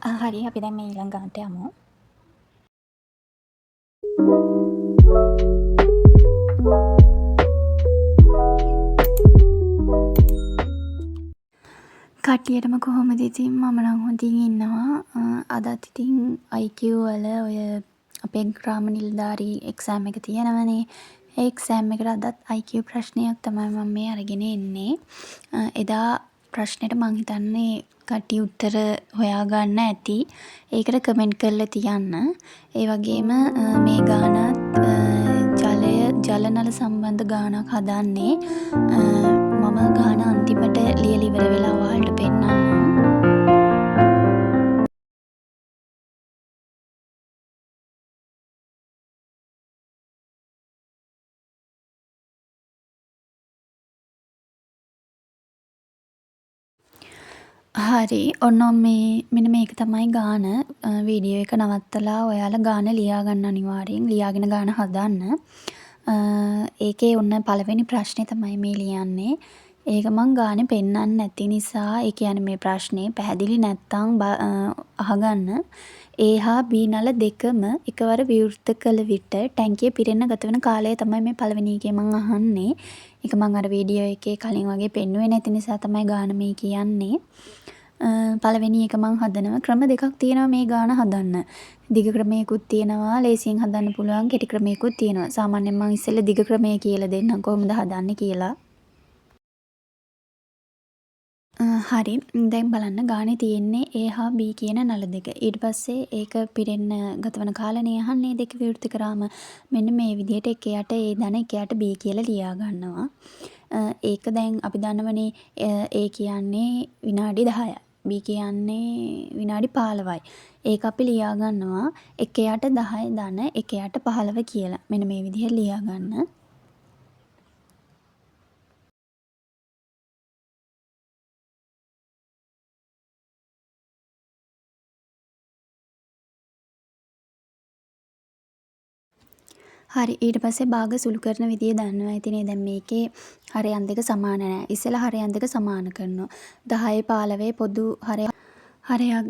හරි, අපි දැන් මේ ඊළඟ ගානට යමු. කට්ටියටම කොහොමද ඉතින්? මම නම් හොඳින් ඉන්නවා. අදත් ඉතින් IQ වල ඔය අපේ ග්‍රාම නිලධාරී එක්සෑම් එක තියෙනවනේ. ඒ එක්සෑම් එකට අදත් IQ ප්‍රශ්නයක් තමයි මම මේ අරගෙන එන්නේ. එදා ප්‍රශ්නෙට මං හිතන්නේ කට්ටිය උත්තර හොයාගන්න ඇති. ඒකට කමෙන්ට් කරලා තියන්න. ඒ වගේම මේ ගානත් ජලය ජල නල සම්බන්ධ ගානක් හදන්නේ. මම ගාන අන්තිමට ලියලා ඉවර වෙලා ඔයාලට පෙන්නන්නම්. හරි, ඔන්න මේ මෙන්න මේක තමයි ගාන. වීඩියෝ එක නවත්තලා ඔයාලා ගාන ලියා ගන්න අනිවාර්යෙන්. ලියාගෙන ගාන හදන්න. ඒකේ ඔන්න පළවෙනි ප්‍රශ්නේ තමයි මේ ලියන්නේ. ඒක මං ගානේ පෙන්නන්න නැති නිසා, ඒ කියන්නේ මේ ප්‍රශ්නේ පැහැදිලි නැත්තම් අහගන්න. A හා B නල දෙකම එකවර විවෘත කළ විට ටැංකිය පිරෙන්න ගත වෙන කාලය තමයි මේ පළවෙනි එකේ මං අහන්නේ. ඒක මං අර වීඩියෝ එකේ කලින් වගේ පෙන්නුවේ නැති නිසා තමයි ගාන මේ කියන්නේ. පළවෙනි එක මං හදනවා. ක්‍රම දෙකක් තියෙනවා මේ ගාන හදන්න. දිග ක්‍රමයකුත් තියෙනවා, ලේසියෙන් හදන්න පුළුවන් කෙටි ක්‍රමයකුත් තියෙනවා. සාමාන්‍යයෙන් මං ඉස්සෙල්ලා දිග ක්‍රමය කියලා දෙන්නම් කොහොමද හදන්නේ කියලා. හරි, දැන් බලන්න ගානේ තියෙන්නේ A හා B කියන නල දෙක. ඊට පස්සේ ඒක පිරෙන්න ගත වෙන කාලනේ අහන්නේ දෙක විවෘත කරාම. මෙන්න මේ විදිහට එක යට A ධන එක යට B කියලා ලියා ගන්නවා. ඒක දැන් අපි දන්නවනේ A කියන්නේ විනාඩි 10යි. B කියන්නේ විනාඩි 15යි. ඒක අපි ලියා ගන්නවා එක යට 10 ධන එක යට 15 කියලා. මෙන්න මේ විදිහට ලියා ගන්න. හරි, ඊට පස්සේ භාග සුළු කරන විදිය දන්නවා ඇතිනේ. දැන් මේකේ හරයන් දෙක සමාන නෑ. ඉස්සෙල්ලා හරයන් දෙක සමාන කරනවා. 10 15 පොදු හරයක්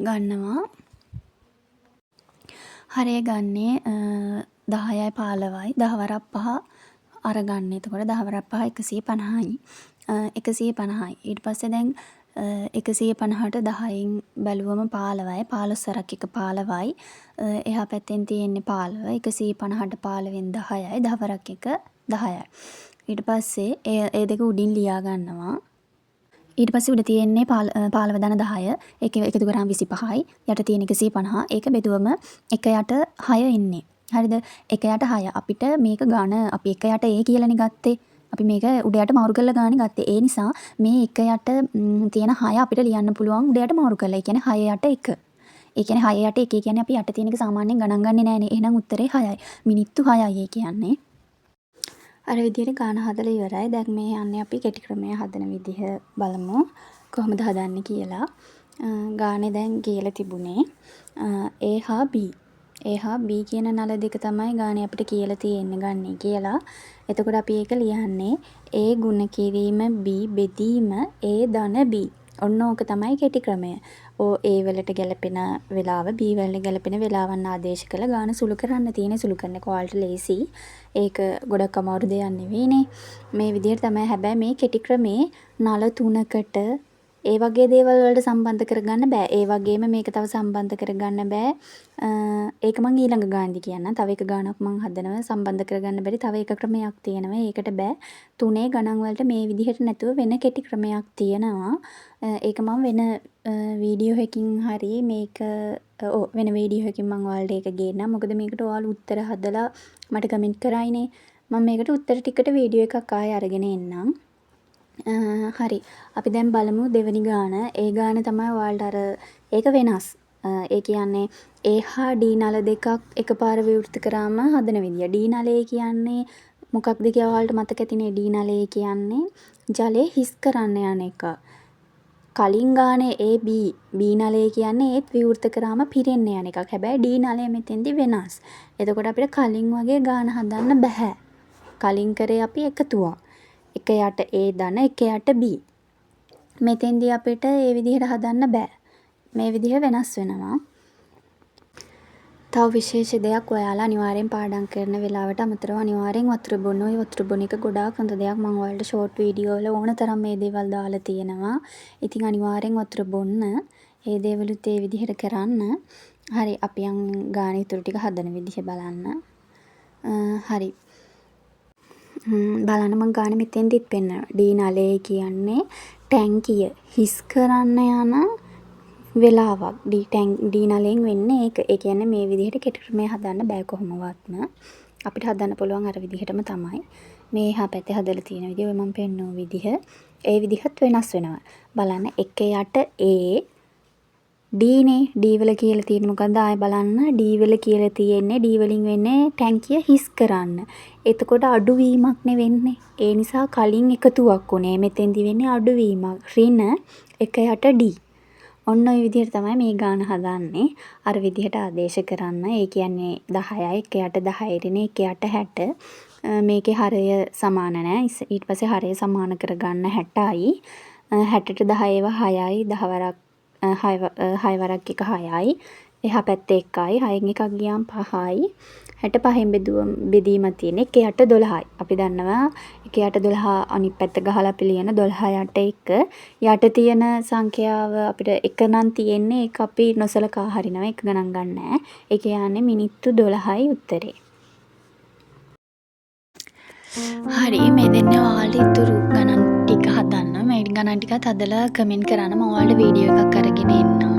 ගන්නවා. හරය ගන්නේ 10යි 15යි. 10 වරක් 5 අරගන්න. එතකොට 10 වරක් 5 150යි. 150යි. ඊට පස්සේ දැන් 150ට 10න් බැලුවම 15යි. 15 වරක් 1 15යි. එහා පැත්තෙන් තියෙන්නේ 15. 150ට 15න් 10යි. 10 වරක් 1 10යි. ඊට පස්සේ ඒ දෙක උඩින් ලියා ගන්නවා. ඊට පස්සේ උඩ තියෙන්නේ 15 ධන 10. ඒක එකතු කරාම 25යි. යට තියෙන 150. ඒක බෙදුවම එක යට 6 එන්නේ. හරිද? එක යට 6. අපිට මේක ගාන අපි එක යට A කියලානේ ගත්තේ. අපි මේක උඩ යට මාරු කරලා ගානේ ගත්තේ. ඒ නිසා මේ එක යට තියෙන 6 අපිට ලියන්න පුළුවන් උඩ යට මාරු කරලා. ඒ කියන්නේ 6 යට 1. ඒ කියන්නේ 6 යට 1 කියන්නේ අපි යට තියෙන එක සාමාන්‍යයෙන් ගණන් ගන්නෙ නෑනේ. එහෙනම් උත්තරේ 6යි. මිනිත්තු 6යි ඒ කියන්නේ. අර විදිහට ගාන හදලා ඉවරයි. දැන් මේ යන්නේ අපි කෙටි ක්‍රමය හදන විදිහ බලමු. කොහොමද හදන්නේ කියලා. ගානේ දැන් කියලා තිබුණේ A හා B. A හා B කියන නල දෙක තමයි ගානේ අපිට කියලා තියෙන්නේ ගන්නේ කියලා. එතකොට අපි ඒක ලියන්නේ A ගුණ කිරීම B බෙදීම A ධන B. ඔන්න ඕක තමයි කෙටි ක්‍රමය. A වලට ගැලපෙන වෙලාව B වලට ගැලපෙන වෙලාවන් ආදේශ කරලා ගාන සුළු කරන්න තියෙන. සුළු කරන එක ඔයාලට ලේසි. ඒක ගොඩක් අමාරු දෙයක් නෙවෙයිනේ. මේ විදිහට තමයි. හැබැයි මේ කෙටි ක්‍රමේ නල තුනකට ඒ වගේ දේවල් වලට සම්බන්ධ කරගන්න බෑ. ඒ වගේම මේක තව සම්බන්ධ කරගන්න බෑ. ඒක මං ඊළඟ ගානදි කියන්නම්. තව එක ගානක් මං හදනවා. සම්බන්ධ කරගන්න බැරි තව එක ක්‍රමයක් තියෙනවා. ඒකට බෑ. තුනේ ගණන් වලට මේ විදිහට නැතුව වෙන කෙටි ක්‍රමයක් තියෙනවා. ඒක මං වෙන වීඩියෝ එකකින් හරි මේක ඔව් වෙන වීඩියෝ එකකින් මං ඔයාලට ඒක ගේන්නම්. මොකද මේකට ඔයාලා උත්තර හදලා මට කමෙන්ට් කරයිනේ. මං මේකට උත්තර ටිකට වීඩියෝ එකක් ආයෙ අරගෙන එන්නම්. හරි, අපි දැන් බලමු දෙවෙනි ගාන. ඒ ගාන තමයි ඔයාලට අර ඒක වෙනස්. ඒ කියන්නේ A හා D නල දෙකක් එකපාර විවෘත කරාම හදන විදිය. D නලය කියන්නේ මොකක්ද කියලා ඔයාලට මතක ඇතිනේ. D නලය කියන්නේ ජලය හිස් කරන්න යන එක. කලින් ගානේ A B, B නලය කියන්නේ ඒත් විවෘත කරාම පිරෙන්න යන එකක්. හැබැයි D නලය මෙතෙන්දි වෙනස්. එතකොට අපිට කලින් වගේ ගාන හදන්න බැහැ. කලින් කරේ අපි එකතුවක්. එක යට A ධන එක යට B. මෙතෙන්දී අපිට ඒ විදිහට හදන්න බෑ. මේ විදිහ වෙනස් වෙනවා. තව විශේෂ දෙයක්, ඔයාලා අනිවාර්යෙන් පාඩම් කරන වෙලාවට අමතරව අනිවාර්යෙන් වතුර බොන්න. ඔය වතුර බොන එක ගොඩාක් හොඳ දෙයක්. මං ඔයාලට ෂෝට් වීඩියෝ වල ඕන තරම් මේ දේවල් දාලා තියෙනවා. ඉතින් අනිවාර්යෙන් වතුර බොන්න. ඒ දේවලුත් ඒ විදිහට කරන්න. හරි, අපි යන් ගාන ඉතුරු ටික හදන විදිහ බලන්න. හරි. බලන්න, මං ගාන මෙතෙන්දිත් පෙන්නනවා. ඩී නලය කියන්නේ ටැංකිය හිස් කරන්න යන වෙලාවක්. ඩී ටැං ඩී නලයෙන් වෙන්නේ ඒක. ඒ කියන්නේ මේ විදිහට කෙටි ක්‍රමය හදන්න බෑ කොහොමවත්ම. අපිට හදන්න පුළුවන් අර විදිහටම තමයි. මේ එහා පැත්තේ හදලා තියෙන විදිහ, ඔය මං පෙන්නුව විදිහ. ඒ විදිහත් වෙනස් වෙනවා. බලන්න, 1 යට A D නේ. D වල කියලා තියෙන්නේ මොකද්ද? ආයෙ බලන්න, D වල කියලා තියෙන්නේ D වලින් වෙන්නේ ටැංකිය හිස් කරන්න. එතකොට අඩුවීමක් නේ වෙන්නේ. ඒ නිසා කලින් එකතුවක් වුණේ. මෙතෙන්දි වෙන්නේ අඩුවීමක්. ඍණ 1 යට D. ඔන්න ඔය විදිහට තමයි මේ ගාන හදන්නේ. අර විදිහට ආදේශ කරන්න. ඒ කියන්නේ 10යි 1 යට 10 ඍණ 1 යට 60. මේකේ හරය සමාන නෑ. ඊට පස්සේ හරය සමාන කරගන්න 60යි. 60ට 10 ඒවා 6යි. 10 වරක් 6 වරක් 1 6යි. එහා පැත්තේ 1යි. 6න් එකක් ගියාම 5යි. 65න් බෙදුවම බෙදීමක් තියෙන්නේ 1 යට 12යි. අපි දන්නවා 1 යට 12 අනිත් පැත්ත ගහලා අපි ලියන 12 යට 1. යට තියෙන සංඛ්‍යාව අපිට 1 නම් තියෙන්නේ, ඒක අපි නොසලකා හරිනවා. ඒක ගණන් ගන්නෑ. ඒ කියන්නේ මිනිත්තු 12යි උත්තරේ. හරි, මේ දෙන්නේ ඔයාලට ඉතුරු ගණන් ටික හදන්න. මේ ගණන් ටිකත් හදලා කමෙන්ට් කරන්න. මම ඔයාලට වීඩියෝ එකක් අරගෙන එන්නම්.